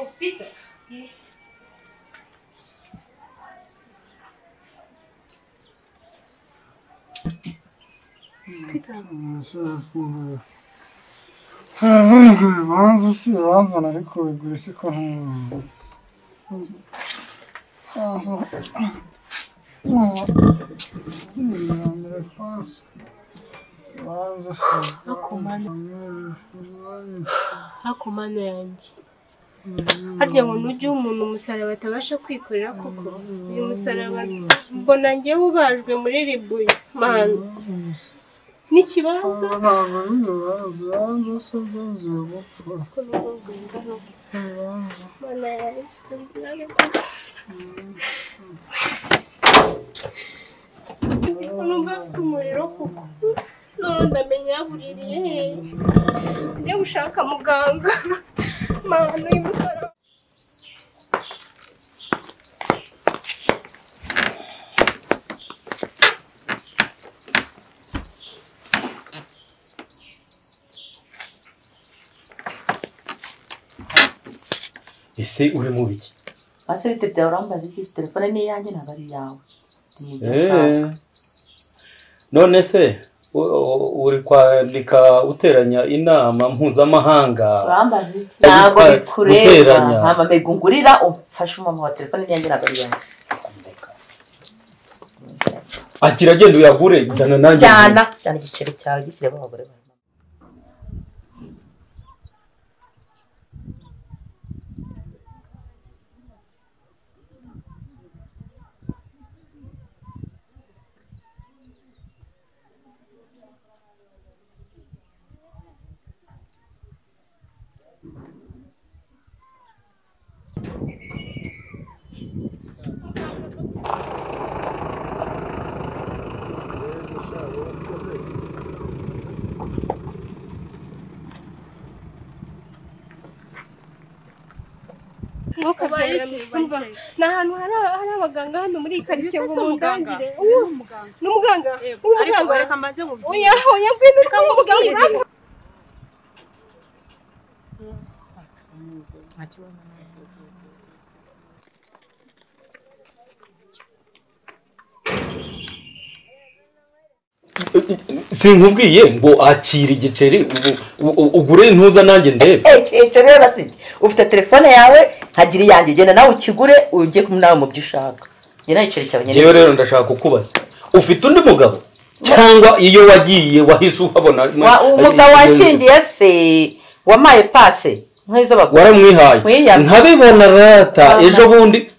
Oh, Peter. Peter. Ibibanza si ibibanza nari kubigura siko Ako mana yanjye harya ngo nujye umuntu umusaraba atabasha kwikorera koko uyu musaraba mbona njyewe ubajwe muri ribuye mana n'ikibanza numva afite umuriro kuko none ndamenya yabuririye hehe njye gushaka muganga mana uyu musaraba. Ese uri mu biki? Ase bite byawe urambaza iki? Telefone ni iyanjye ntabwo ari iyawe. None se uri kwandika uteranya inama mpuzamahanga? Urambaza iki? Ntabwo bikureba. Mama megungurira umfashe umama wa telefone ni iyanjye ntabwo ari iyawe. Akira genda uyagure jyana nanjye. Jyana jyana igiceri cyawe gishyire abagore bawe. Ni ahantu hari abaganga hano muri iyi karitsiye ngo mundangire. N'umuganga? Ariko reka mbanze mubwire. Oya oya ngwino uri kumubwira. Sinkubwiye ngo akira igiceri ugure ntuza nanjye ndebe. Icyo rero basibye ufite telefone yawe nkagira iyanjye genda nawe ukigure ujye nawe mu byo ushaka. Njye nawe igiceri cyawe nyine. Njyewe rero ndashaka kukubaza ufite undi mugabo cyangwa iyo wagiye wahise uhabona? Umugabo washyingiye se wamaye pase nk'izo bagura waramwihaye nkabibona rata ejo bundi.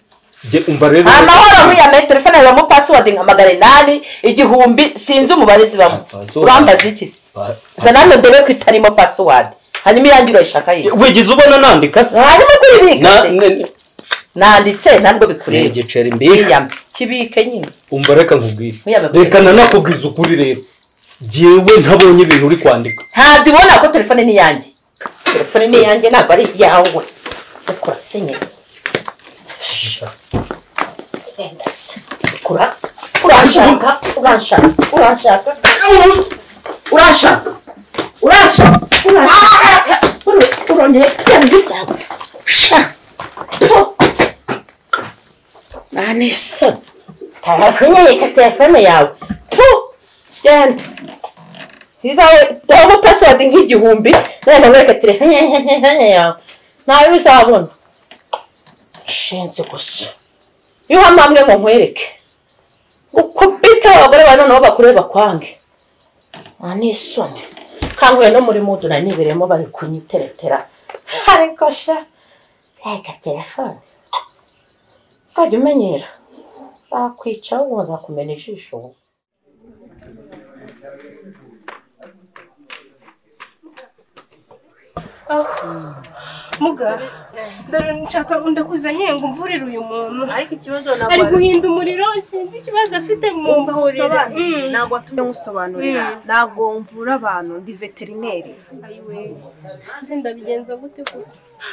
Umva rero amahoro nkuyame telefone yawe mu password nka 800 1000 sinzi umubare zibamo. Urambaza iki se? Zana none ndebe ko itarimo password hanyuma iyanjye urayishaka yiye. Wigize ubona nandika se? Hanyuma kuyibika se? Nanditse ntabwo bikureba. Igiceri mbika kibike nyine. Umva reka nkubwire. Reka nanakubwiza ukuri rero. Jewe ntabonye ibintu uri kwandika. Ntabyo ubona ko telefone ni yanjye. Telefone ni yanjye ntabwo ari iyawe. Ukora sinye. Uranshaka uranshaka uranshaka uranshaka uranshaka uranshaka urongeye byanga byawe sha nani se telefone telefone yawe genda izawe dore password nk'igihumbi none wereka telefone yawe ntayo uzabona shenze gusa. Iyo hamwe ngo nkwereke ukubita abagore ba noneho bakureba kwange ani isoni kanguye no muri mudu na niberemo bari kunyiteretera ariko sha reka telefone kajya umenyera zakwica ubu nzakumena ijisho. Muga dore nshaka ndakuzanye ngo mvurire uyu muntu ariko ikibazo ntabwo ari guhinda umuriro sinzi ikibazo afite mu mvurire. Ntabwo atumye ngusobanurira ntabwo mvura abantu ndi veterineri. Ayiwe ndabigenza gute koko?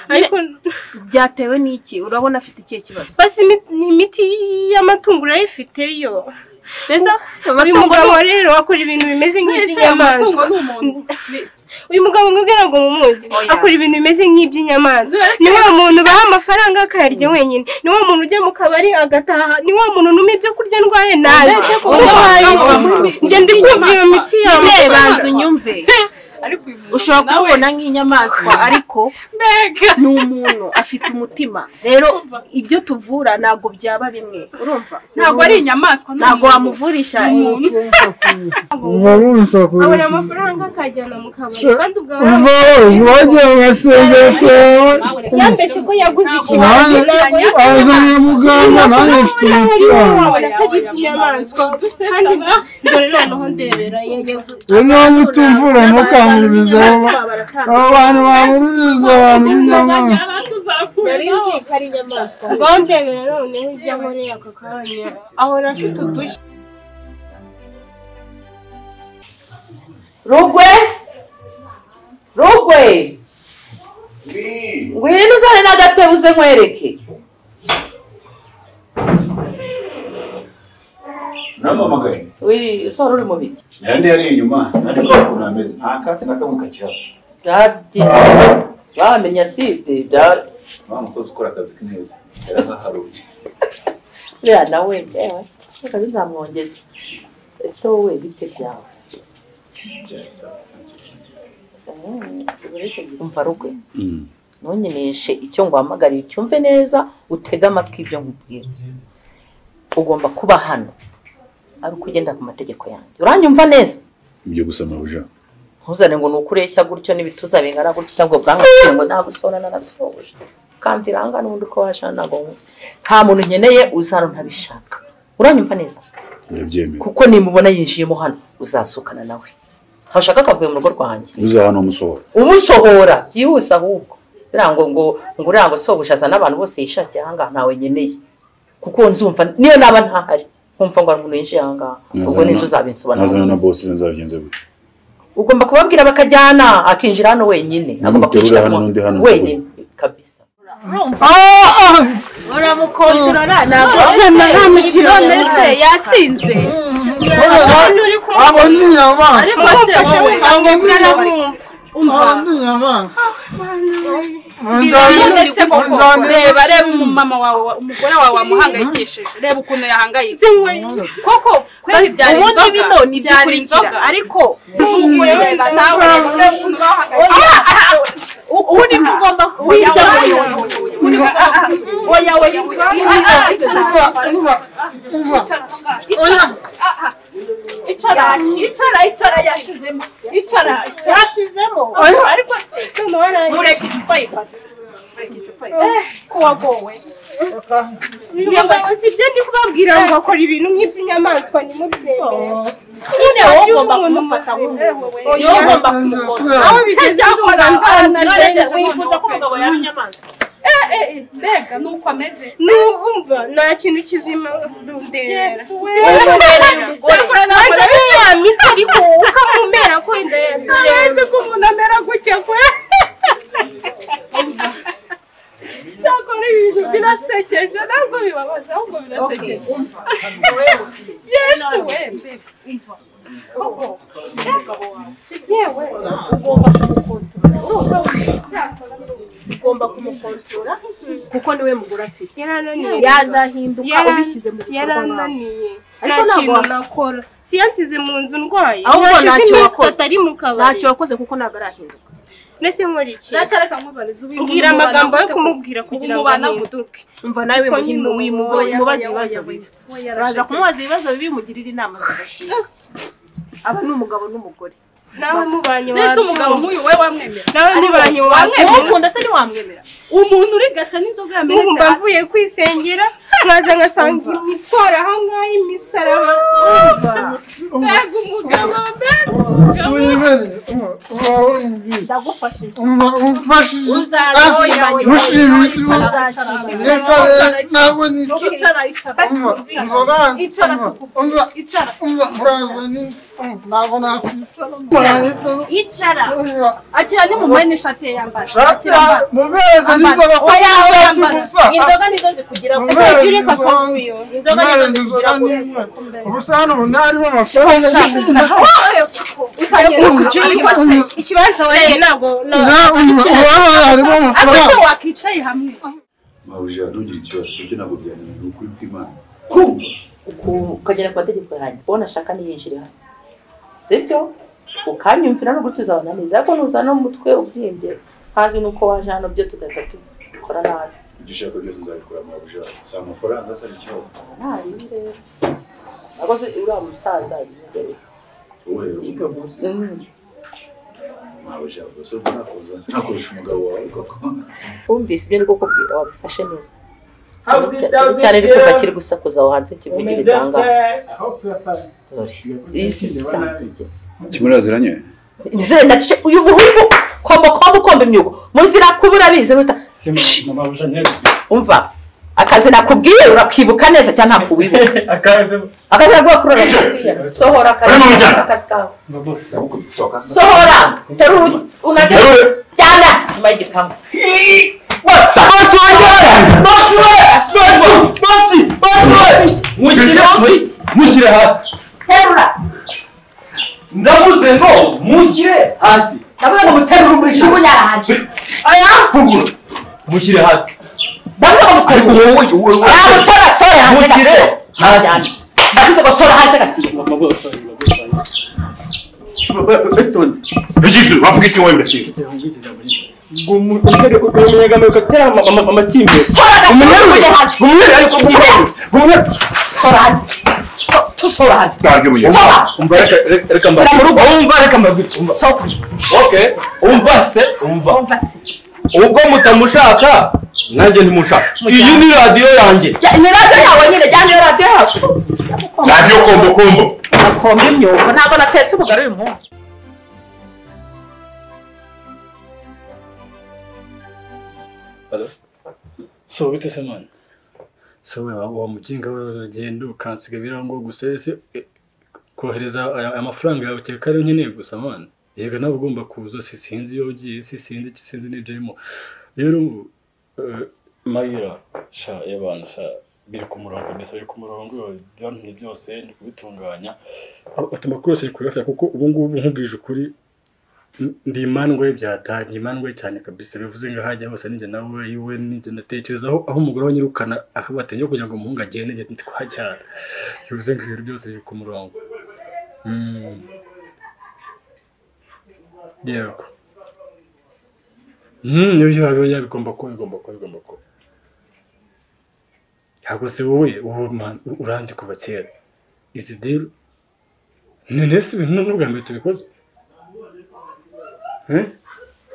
Ariko byatewe n'iki? Urabona afite ikihe kibazo? Basi imiti y'amatungo urayifite yo. Uyu mugabo rero akora ibintu bimeze nk'iby'inyamaswa. Uyu mugabo mwebwe ntabwo mumuzi, akora ibintu bimeze nk'iby'inyamaswa. Ni wa muntu baha amafaranga akayarya wenyine, ni wa muntu ujya mu kabari agataha, ni wa muntu numa ibyo kurya ndwaye nabi. Njye ndi kumva iyo miti yawe. Banza unyumve. Ushobora kumubona nk'inyamaswa ariko ni umuntu afite umutima. Rero ibyo tuvura ntabwo byaba bimwe, urumva? Ntabwo ari inyamaswa, ntabwo wamuvurisha. Abona amafaranga akajyana mu kabari kandi ubwo yambeshye ko yaguze ikibanza azanye muganga nanjye mfite umutima. Inyamaswa kandi dore noneho ndebera niba mutumvura ntukamuririze abo bantu bamuririza abantu b'inyamaswa. Ngaho ndebera noneho ibyo ankoreye aka kanya, ahora afite udushya. Rugwe, Rugwe, ngwino uzane n'agatebe uze nkwereke. Nampamagaye. Wi, usora uri mu biki? Nari yari inyuma, nari ukuntu ameze. Nta katsi na kamwe kakihaba. Dadi, bamenya side da. Wa mukozi ukora akazi neza. Yaraharuye. Uriya nawe, ewe, reka nzamwongeza. Ese wowe bite byawe? Umva Rugwe, ntunyinishe icyo nguhamagariye ucyumve neza, utege amatwi ibyo nkubwira. Ugomba kuba hano ari uko ugenda ku mategeko yanjye. Uranyumva neza? Ibyo gusa mabuja. Ntuzane ngo nukureshya gutyo n'ibituza bingana gutyo cyangwa bwangu ngo nagusona narasoje. Kamvira anga n'undi ko washana ntago nkuzi. Nta muntu nkeneye uzano ntabishaka. Uranyumva neza? Ndabyemera. Kuko nimubona yinjiyemo hano uzasukana nawe. Ntashaka kavuye mu rugo rwanjye. Uza hano umusohora. Umusohora byihuse ahubwo. Birango ngo ngo sobusha azana abantu bose yishakiye aha ngaha ntawe nkeneye. Kuko nzumva niyo naba ntahari nkumva ngo umuntu yinjiye aha ngaha ubwo nizo uzabinsobanura. Nazana na boss nzabigenze gute? Ugomba kubabwira bakajyana akinjira hano wenyine. Agomba kwinjira hano wenyine kabisa. Uramukontorora ntabwo none se yasinze. Abo ni inyamaswa. Reba reba umumama wawe, umugore wawe wamuhangayikishije. Reba ukuntu yahangayitse. Koko kweli byari inzoga, byari inzoga ariko ubu ni ugomba kwica. Oya oya icara icara icara yashizemo icara yashizemo ariko mureke icupa yifata ko wagowe. Si ibyo ndi kubabwira ngo akora ibintu nk'iby'inyamaswa nimubyemere. Nyine wowe ugomba kumufata nk'umuntu, ugomba kumukora. Aho bigeze wifuza ko umugabo yaba inyamaswa. Mbega nuko ameze. Numva nta kintu kizima ndundera. Miti ariko ukamumera ko inda yawe ko umuntu amera gutya kwe. Cyakora ibintu birasekeje ntabwo bibabaje ahubwo birasekeje. Yesu we umva koko yewe ugomba kumukontorora, ugomba kumukontorora kuko niwe mugore afite. Yazahinduka ubishyize mu bikorwa. Yarananiye nta kintu nakora. Si yansize mu nzu ndwaye. Ahubwo ntacyo wakoze, ari mu kabari. Ntacyo wakoze kuko ntabwo arahinduka. Nese nkora iki? Natareka nkubariza mbwira amagambo yo kumubwira kugira ngo ahinduke. Umva nawe mubaze ibibazo bibi. Uraza kumubaza ibibazo bibi mugirira inama zidashira. Aba ni umugabo n'umugore. Nawe mubanye wawe. Nese umugabo nk'uyu we wamwemera? Nawe mubanye wamwemera? Umukunda se ntiwamwemera? Umuntu urigata n'inzoga yamenetse hasi. Mvuye kwisengera nkaza ngasanga imitwaro aha ngaha imisaraba. Mbega umugabo mbega. Ndagufashije. Umfashije. Icara. Akira ni mumwe n'ishati ye yambara. Mubereze n'inzoga ko ishati gusa. Inzoga nizo zikugira Mubereze Inzoga ubusa hano ntarimo amafaranga. Ikibanza wariye ntabwo harimo amafaranga. Wakicaye hamwe. Mabuja, ntugire ikibazo, ibyo ntabwo byananiye, ni ukuri kw'Imana. Kumva ukagera ku mategeko yanjye, uwo nashaka niyinjire hano, sibyo? Ukanyumvira no tuzabana neza, ariko nuzana umutwe ubyimbye ntazi nuko waje hano, byo tuzahita tubikora nabi. Ibyo ushaka byose nzabikora mabuja, si amafaranga asa n'ikibazo. Ntari rero ntabwo se uriya musaza bimeze bite? Wowe rero uvuga mabuja, gusa ubwo nakoza nakoresha umugabo wawe koko. Wumvise ibyo ndi kukubwira, wabifashe neza cyane, ariko kumva kiri gusakuza aho hanze kivugiriza aha ngaha. Kimuraziranye? Uyu muhungu kombo kombo komba imyuko muzira kubura bize ruta. Umva akazi nakubwiye urakibuka neza cyangwa ntakuwibuka? Akazi naguha kurora sohora akazi kawe. Sohora terura unageze cyane nyuma y'igipangu. Mushyire hasi. Terura. Ndavuze ngo mushyire hasi. Ndavuze ngo muterure umurisho nyarahanze. Aya fungura. Mushyire hasi. Ndavuze ngo ariko wowe wowe sore hanze. Mushyire hasi. Ndavuze ngo sore hanze gasiba. Bigize bavuga icyo wowe mbese. Ubwo mutamushaka nanjye ntimushaka. Iyi ni radiyo yanjye. Ni radiyo yawe nyine, jyana iyo radiyo yawe. Radiyo kombo kombo. Akomba imyuko, ntabwo natetse ubugari uyu munsi. So bite se man? So we wa mujinga we uragenda ukansiga birango gusa ese kohereza amafaranga yawe cyeka ari nkeneye gusa man. Yega nawe ugomba kuza si sinzi iyo ugiye si sinzi iki sinzi n'ibyo arimo. Rero Mayira sha y'abantu sha biri ku murongo kabisa, biri ku murongo byantumye byose ndi kubitunganya. Atuma kose kuri kuko ubu ngubu nkubwije ukuri ndi imandwe byatari, ndi imandwe cyane kabisa, bivuze ngo hajya hose ninjye nawe iwe ninjye natekerezaho aho umugore we nyirukana akabatenya kugira ngo umuhungu agende njye twajyana, bivuze ngo ibintu byose biri ku murongo. Yego niyo bigomba kuba bigomba kuba bigomba kuba. Ntabwo se wowe uranzi kuva kera izi deal none se ibintu n'ubwa mbere tubikoze.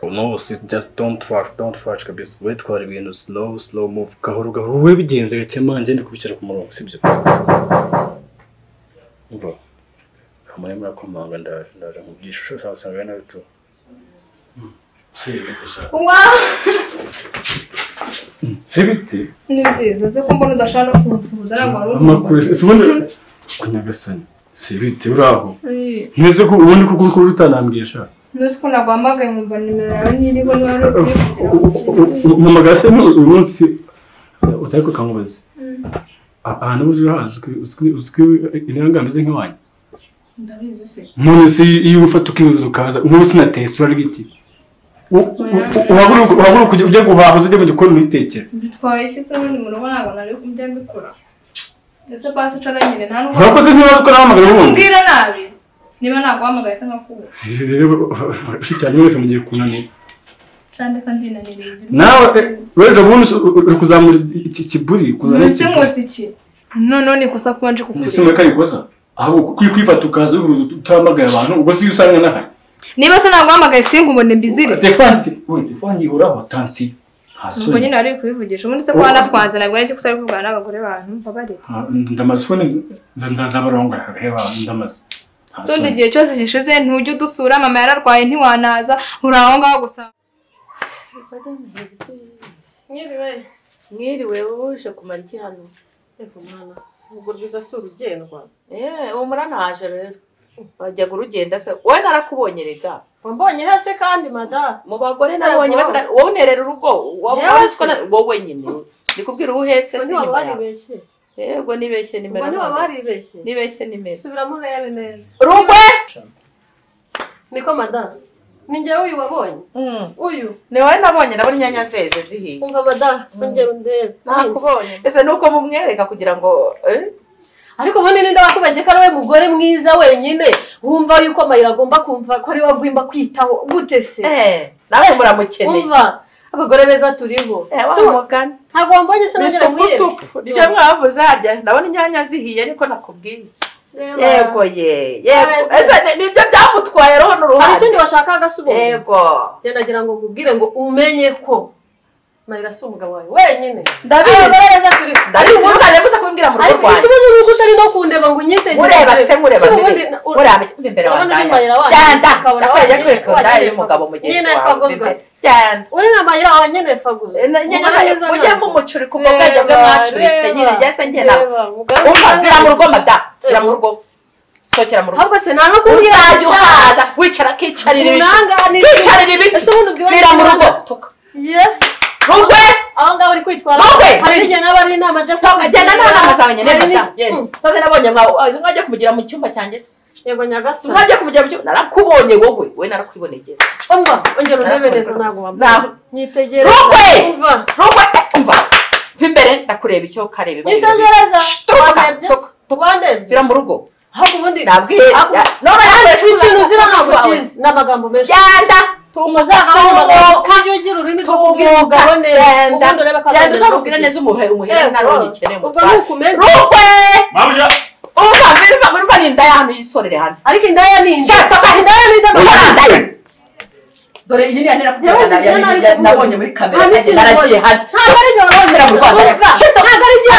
No, just don't rush kabisa. We twara ibintu slow slow move gahoro gahoro, wowe bigenze gake manje ndi kubishyira ku murongo, sibyo? Umva kamare murakomanga ndaje nkubwishusho usanga nawe tu. Si bite? Ni byiza se ko mbona udashaka no kunsuhuza ntabwo wari amakuru se ubundi kunyagasani. Si bite uraho? Neze ko ubundi kuko uri utanambwiye sha. Nuzi ko naguhamagaye nkumva nimero yawe ntiriho niba ari umpamagara se uyu munsi utari kukankubaza. Ahantu uje urahazi uzwi intanga ameze nk'iwanyu. Ndabizi se. None se iyo ufata ukihuza ukaza nk'ubu sinatetse urarya iki? Uhaguruka ujya guhaha ujye mu gikoni witekera. Bitwaye iki se ubundi mu rugo ntabwo nari kubyo mbikora. Ndetse basi cara nyine nta n'ubwo. Urakoze ntibazi ko nahamagaye ubundi. Umbwira nabi. Niba naguhamagaye se nkakubura. Rero cyane mwese mugiye kunanira. Cyane kandi ndinanira. Nawe weje ubundi uri kuzamura iki kiburi kuzana iki. Nse iki? None ni kosa kuba nje kukureba. Nise ko ari kosa. Ahubwo kwifata ukaza uhuruza utahamagaye abantu ubwo si usanga nahari. Niba se naguhamagaye sinkubone mbizire. Telefone ihoraho tansi. Ubwo nyine wari kubivugisha ubundi se ko wanatwanze ntabwo ari kutari kuvugana n'abagore bantu mbabarira. Ndamaze nzabarongora reba ndamaze. Sonde igihe cyose gishize ntujye udusura mama yararwaye ntiwanaza uri aho ngaho gusa. Mwiriwe. Mwiriwe uje kumara iki hano? Ego mwana, ubwo rwiza si urugendwa. Uwo muranaje rero. Wajya urugenda se wowe narakubonye rega. Wambonye hese kandi mada. Mu bagore nabonye bose wowe unerera urugo wowe nyine. Ndikubwira ubuhetse si nyuma yawe. Yego nibeshye nimero. Ubwo waribeshye. Nibeshye nimero. Subiramo urebe neza. Rugwe. Niko madame. Ni njyewe uyu wabonye. Uyu. Ni wowe nabonye nabonye inyanya zeze zihiye. Umva madame, ongera undebe. Nakubonye. Ese nuko mumwereka kugira ngo Ariko ubundi ninde wakubeshye ko ari we mugore mwiza wenyine wumva yuko Mayira agomba kumva ko ari we agomba kwitaho gute se? Nawe muramukeneye. Umva abagore beza turiho. Ntabwo wambonye se nongera nkwereke. Isupu nibyo mwavuze harya ndabona inyanya zihiye niko nakubwiye. Yego ye yego ese nibyo byamutwaye roho n'uruhande. Hari ikindi washakaga se ubundi? Yego. Nagira ngo nkubwire ngo umenye ko Mayira si umugabo wawe wenyine. Ndabizi. Ndabizi ntukaze gusa kubimbwira mu rugo rwanjye. Ikibazo ni uko utari no kundeba ngo unyitegereze. Ureba se nkureba mbere. Ureba imbere wanjye. Genda. Ndakwereka kwereka ndaya y'umugabo mugenzi wawe. Genda. Uri nka Mayira wa nyene faguze. Mujye mumucurika ubwo bwenge bwe mwacuritse nyine njye se njye nawe. Umva vira mu rugo mada. Vira mu rugo. Sokera mu rugo. Ahubwo se nta no kubwira uzajya uhaza wicara kicarira ibiti. Kicarira ibiti. Vira mu rugo. Toka. Rugwe! Aho ngaho uri kwitwara. Hari igihe naba ari inama nje kukugira. Genda nta nama zawe nyene madamu. Genda. Sasa nabonye mwajya kumugira mu cyumba cyanjye se. Yego nyagasani. Mwajya kumugira mu cyumba narakubonye wowe. We narakwiboneye. Umva, ongera undebe neza ntago wambaye. Nyitegereza. Rugwe! Umva. Rugwe, umva. Va imbere ndakureba icyo kareba. Nyitegereza. Wandebye. Vira mu rugo. Ahubwo ubundi nabwiye. None ikintu uzira ntabwo ukizi. N'amagambo menshi. Genda. Genda neza umuhe narabonye ikene ubwo nuko umeze. Rugwe! Umva umva ni indaya hano yisorere hanze. Ariko indaya ni indaya ni indaya. Dore iyi ni nabonye muri kamera naragiye hanze. Ntabwo ari ibyo wabonye. Ntabwo ari ibyo.